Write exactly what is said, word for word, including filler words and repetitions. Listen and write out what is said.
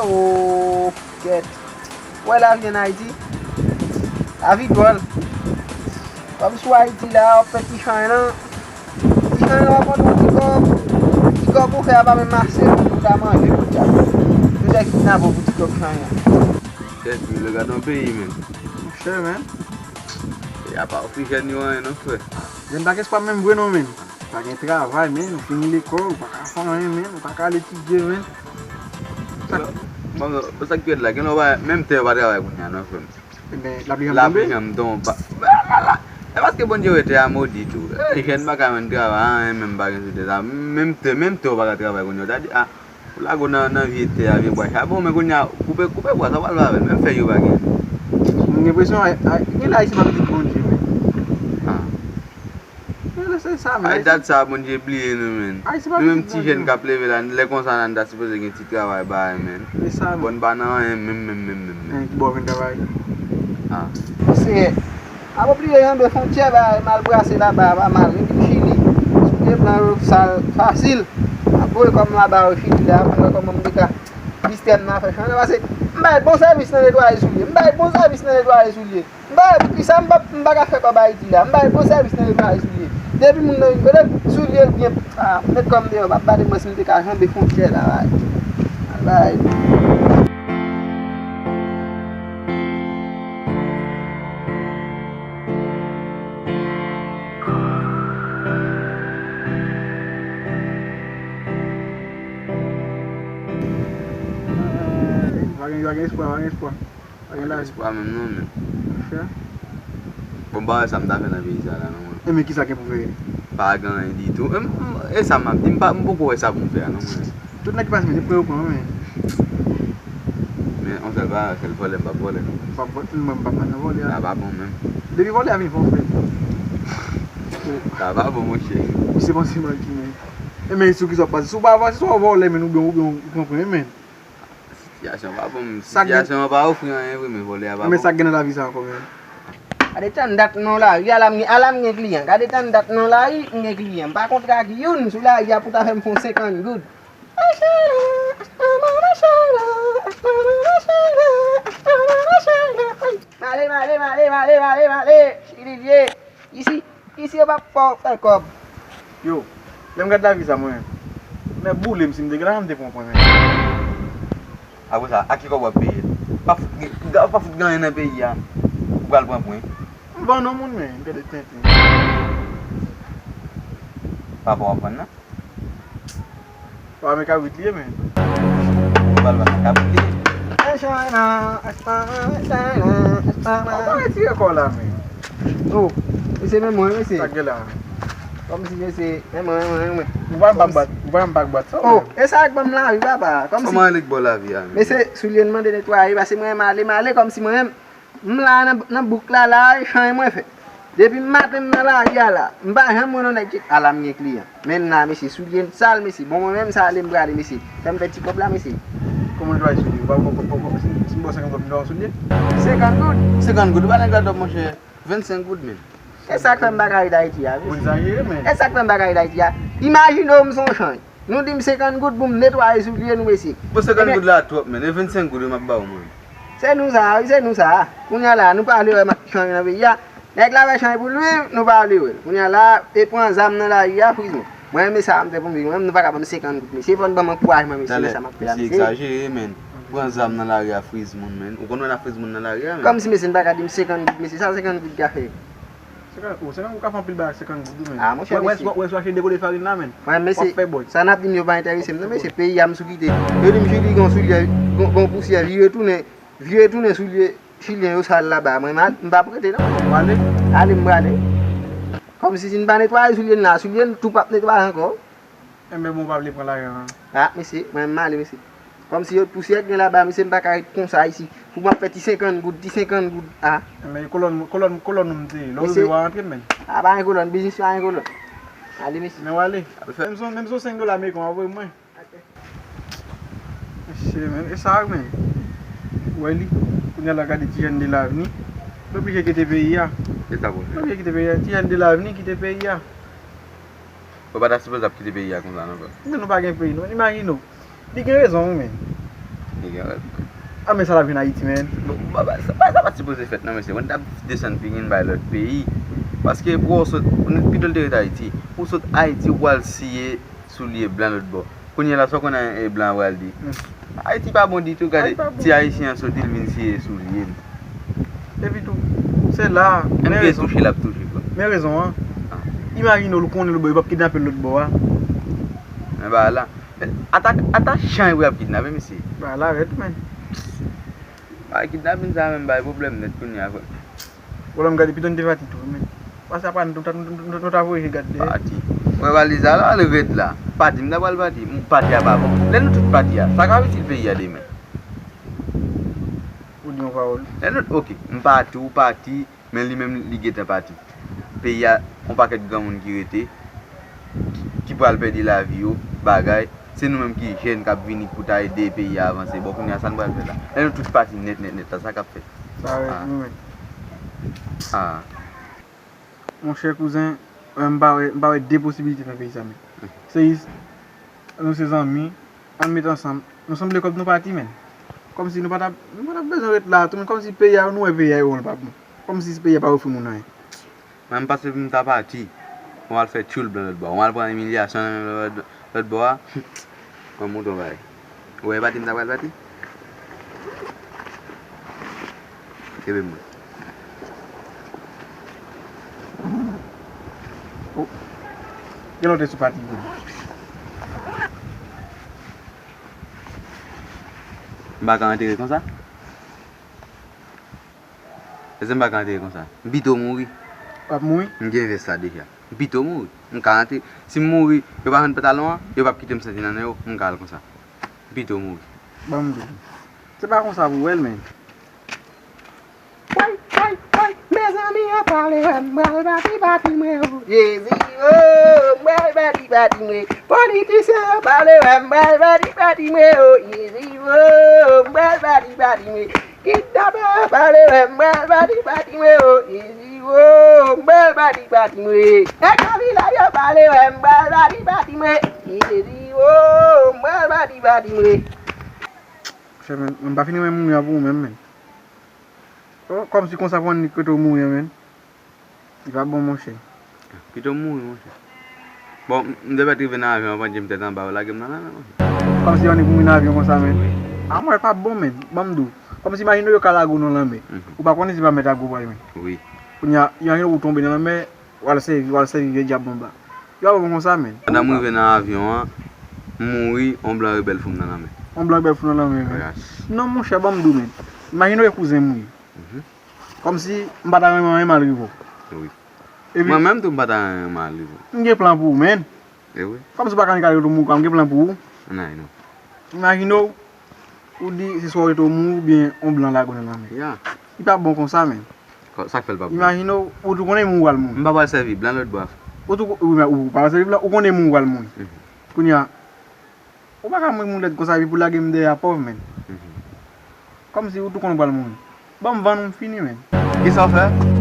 Oh, kèt. Ou wè lavi ann Ayiti? Lavi dwòl. Kòm si w Ayiti la, w ap fè ti chay lan. Ti chay lan, w ap pran yon ti kòb. Ti kòb ou fè a pa menm ase pou w ta manje pou djab. Yo te kidnape w pou ti kòb chay lan. Tèt, men, gad yon peyi, men. Monchè, men. Peyi a pa ofri jèn yo anyen, non, frè. Jèn pa gen espwa menm vre, non, men. Pa gen travay, men. Ou fini lekòl, ou pa ka fè anyen, men. Ou pa ka al etidye, men. Sa... Bon, bon, sa k pi rèd la, gen lè w pa, menm tè yo pa travay kounye a, non, frè m. Ebyen, lapli janm tonbe? Lapli janm tonbe. Ba, ba, la, la. E paske Bondye wè tè a modi tou. E, jèn pa ka jwenn travay, anyen menm pa gen sou tè sa. Menm tè, menm tè w pa ka travay kounye a. Ou ta di, a, ou lage w nan, nan vye tè a, vye bwa chabon, men kounye a, koupe, koupe bwa sa, w pral ba avè l. Menm fèy yo pa gen. M gen enpresyon, a, a, gen la Ayisyen pa pitit Bondye, men. A. Men se sa, men. Ay, dat sa, Bondye bliye nou, men. Ay, se pa pitit Bondye. Nou menm ti jèn k ap leve la, lè konsa la, nou ta sipoze gen ti travay bay, men. Se sa, men. Bon, n pa nan anyen, menm, menm, menm, menm, menm. Ki bò w vin travay? A. Seyè, pa bliye janbe fwontyè, bay, mal brase laba, pa mal. Epi Chili, soulye blan yo sal fasil. M ap voye kòm laba yo Chili la, pou m wè kòman m te ka distè m nan afè chay lan, paske m bay bon sèvis nan netwaye soulye. M bay bon sèvis nan netwaye soulye. M bay, poukisa m pa, m pa ka fè kòb Ayiti la? M bay bon sèvis nan netwaye soulye. Depi moun nan vin kote m, soulye l byen, a, met kò m deyò, pa pale mwen si m te ka janbe fwontyè la, bay. Bay. Pa gen, pa gen espwa, pa gen espwa. Pa gen lavi. Espwa menm non, men. Monchè. Bon, m pa wè sa m ta fè nan peyi sa la, non, mwen. E men kisa gen pou fè? Pa gen anyen ditou. E m, m, e sa m ap di, m pa, m poko wè sa pou m fè a, non, mwen. Tout nèg ki pase, men, se pran yo pran, men. Men, yon sèl bagay, sèl vòlè, m p ap vòlè, non. M p ap vòlè, mwen, m p ap nan vòlè a. Sa pa bon, menm. Depi vòlè a vin fè w frè. Sa pa bon, monchè. Misye panse m ak ki, men. E men, sou kisa w ap pase? Si w pa, si w vòlè, men, oubyen, oubyen, ou pran, pran, men. Sitiyasyon pa bon, sitiyasyon an pa ofri anyen vre, men vòlè a pa bon. Men sa k gen nan lavi sa ankò, men? Gade tan dat nan lari a la, m gen, a la m gen kliyan. Gade tan dat nan lari, m gen kliyan. M pa kontre ak youn sou lari a pou ta fè m fè yon senkant goud. Male, male, male, male, male, male. Chili l ye. Isi, isi yo p ap fè w fè kòb. Yo, lè m gad lavi sa mwen, nèg boule m si m te gen lajan m te pran pwen men. Apre sa, a ki kòb w ap peye l? Pa fout gen, pa fout gen anyen nan peyi a. Ou pral pran pwen. M vann yon moun men, m gade tenten. Papa w ap vann nan? Wa men kabrit li ye men. Ou pral vann nan kabrit li ye. Echana, echana, echana. Ou pa retire kò w la men. Oh, mesye men mwen mesye. Sa k gen la? Kòmsi mesye, men mwen, men mwen, men mwen. Ou pa m pa bat, ou pa m pa bat sa. Oh, e sa k ban m lavi papa. Kòmsi. Kòman li k ba w lavi a men? Mesye, soulye m mande netwaye, paske mwen m ale, m ale kòmsi mwen menm. M la nan, nan bouk la, la, e chay mwen fè. Depi maten m nan lari a la, m pa janm wè yon nèg ki, ala m gen kliyan. Men m la, mesye, soulye m sal, mesye. Bon, mwen menm, sa ale m prale, mesye. Fè m fè ti kòb la, mesye. Kòman w chwazi soulye? Ou pa, pa, pa, pa, si, si m ba w senkant goud, m ta ba w soulye? Senkant goud? Senkant goud, ou pa nan gadwòb, monchè. Vennsenk goud, men. E sa k fè m pa ka ret Ayiti a, mesye. Ou egzajere, men. E sa k fè m pa ka ret Ayiti a. Imajine w, m se yon chay. Nou di m senkant goud pou m netwaye soulye nou, mesye. Bon, senkant goud la twòp, men. E vennsenk goud wi m ap ba w, mwen. Se nou sa a, wi, se nou sa a. Kounye a la, nou pale wè m ap chanje nan peyi a. Nèg la fè chanje pou l viv, nou pale wè l. Kounye a la, e pran zam nan lari a, friz mwen. Mwen, men sa m fè pou m viv. Mwen, nou pa ka ban m senkant goud, mesye. Fò n ban m ankourajman, mesye, men sa m ap fè la, mesye. Talè, misye egzajere, men. Pran zam nan lari a, friz moun, men. Ou konn wè n ap friz moun nan lari a, men. Kòmsi, mesye, n pa ka di m senkant goud, mesye. Sa senkant goud ka fè? Senkant, oh, senkant goud ka fè anpil bagay ak senkant goud wi, men. Ah, monchè, wè, mesye. Wè, wè, wè, wè, wè, wè, dekote farin la, men. Mwen, mesye, w ap fè bòy. Sa n ap di m yo pa enterese m, non, mesye, peyi a m sou kite. Yo di m Chili gon soulye, gon, gon pousyè, vire tounen, vire tounen soulye chilyen yo sal laba. Mwen, m pa prete, non. W ale? Ale, m prale. Kòmsi si n pa netwaye soulye n la, soulye n tou p ap netwaye ankò. Enben, bon, w pa vle pran lajan an? Ah, mesye, mwen, m ale, mesye. Kòmsi yo t pousyè k gen laba, mesye, m pa ka ret konsa isi. Pou m ap fè ti senkant goud, ti senkant goud, ah. Enben, e kolòn, kolòn, kolòn ou m te ye. Lè w rive, w a rantre, men. Ah, pa gen kolòn, biznis pa gen kolòn. Ale, mesye. Men w ale. Menm si w, menm si w senk dola ameriken w ap voye mwen. Mesye, men, e sa, men. Ou wè li? Kounye a la, gade ti jèn de lavni. Li oblije kite peyi a. E sa pou l fè? Li oblije kite peyi a. Ti jèn de lavni kite peyi a. Ou pa ta sipoze ap kite peyi a konsa non, frè. Men nou pa gen peyi, non. Imajine w. Li gen rezon, wi, men. Li gen rèv. A, men sa l ap vin Ayiti, men. Bon, ba, ba, sa, ba, sa pa t sipoze fèt, non, mesye. Bon, t ap desann figi n bay lòt peyi. Paske pou w sot, pito l te ret Ayiti. Ou sot Ayiti, ou pral siye soulye blan lòt bò. Kounye a la, sa w konnen, e, blan an pral di? Hmm. Ayiti pa bon ditou, gade, Ayiti pa bon. Ti Ayisyen an soti, l vin siye soulye m. Epi tou, se la, men M P S rezon. Touche, l ap touche, bro. Men rezon an. Ah. Imajine w, l konnen lòt bò, yo p ap kidnape l lòt bò a. Men ba la. Ata, ata chan yo ap kidnape, mesye. Ba la rèd, men. Bay kidnapin sa menm bay pwoblèm nèt kounye a, frè. Wè, lè m gade, pito n te pati tou, men. Pase apa nou ta, nou, nou, nou ta voye gade dèyè. Pati. Wè, valiz la, la, l rèd la. Pati, m ta pral pati. M pati a pa bon. Lè nou tout pati a, sa ka itil peyi a demen? Ou di yon pawòl. Lè nou, oke, m pati, ou pati, men li menm, li gentan pati. Peyi a, yon pakèt granmoun ki rete, ki, ki pral pèdi lavi yo, bagay. Se nou menm ki jèn k ap vini pou ta ede peyi a avanse. Bon, kounye a, sa n pral fè la? Lè nou tout pati nèt, nèt, nèt la, sa k ap fèt? Sa rèd, ah, wi, men. Ah. Monchè kouzen, m pa wè, m pa wè de posibilite nan peyi sa, men. Hmm. Se jis, nou se zanmi, ann met ansanm. Nou sanble kòm nou pati, men. Kòmsi nou pa t ap, nou pa t ap bezwen ret la, tou, men kòmsi peyi a, nou wè peyi a, e wè l pa bon. Kòmsi peyi a pa ofri moun anyen. Mwen, m panse pou m ta pati. Mwen al fè tchoul blan lòt bò. Mwen al pran imilyasyon nan lòt, lòt bò a. Mwen montre w bagay. Ou wè pati m ta pral pati? Kenbe mwen. Oh. Gen lòt sou pati. M pa ka antere konsa? Èske m pa ka antere konsa? M pito mouri. W ap mouri? M gen vès la deja. M pito mouri. M ka antere. Si m mouri, yo pa jwenn pantalon an, yo p ap kite m sèvi nan nen yo, m ka al konsa. M pito mouri. Ban m di w. Se pa konsa pou w wè l, men. Woy, woy, woy, mezanmi, yo pale wè m pral pati, pati mwen, o. Jezi, o, m pral pati, pati mwen. Politisyen yo pale wè m pral pati, pati mwen, o. Jezi, o, m pral pati, pati mwen. Kidnapè yo pale wè m pral pati, pati mwen, o. Jezi, o, m pral pati, pati mwen. Nèg nan vilaj yo pale wè m pral pati, pati mwen. Jezi, o, m pral pati, pati mwen. Monchè, men, mwen pa fin renmen moun yo pou ou menm, men. Oh, kòmsi konsa pou annik kote w mouri an, men. Li pa bon, monchè. Pito m mouri, monchè. Bon, m, m te mèt rive nan avyon an, pandye m tèt anba, yo lage m nan lanmè, monchè. Kòmsi annik mouri nan avyon konsa, men. Wi. A, mwen, pa bon, men. Ban m di w. Kòmsi imajine w yo ka lage w nan lanmè. Mhm. Ou pa konnen si pa mèt a gwo pral, men. Wi. Kounye a, imajine w tonbe nan lanmè, w al sèvi, w al sèvi vye dyab anba. Yo ap bon konsa, men. Pandan m rive nan avyon an, m mouri, yon blan rebèl fout m nan lanmè. Yon blan rebèl fout nan lanmè, men. Yes. Non, monchè, ban m di w, men. Imajine w e kouzen m, wi. Mhm. Kòmsi m pa ta renmen anyen mal rive w. Wi. Epi mwen menm tou, m pa ta renmen mal rive w. M gen plan pou ou, men. E wi. Kòmsi w pa ka annik al rete w mouri, m gen plan pou ou. Ann ale non. Imajine w, ou di se swa w rete w mouri oubyen yon blan lage w nan lanmè. Ya. Li pa bon konsa, men. Sa k fè l pa bon? Imajine w, ou tou konnen moun ou pral mouri. M pa pral sèvi blan lòt bò a. Ou tou, wi, men ou pa pral sèvi blan, ou konnen moun ou pral mouri. Mhm. Kounye a, ou pa ka mouri moun lèd konsa epi pou lage m dèyè a pòv, men. Mhm. Kòmsi ou tou konnen ou pral mouri. Ban m vann ou, m fini, men. Kisa w fè?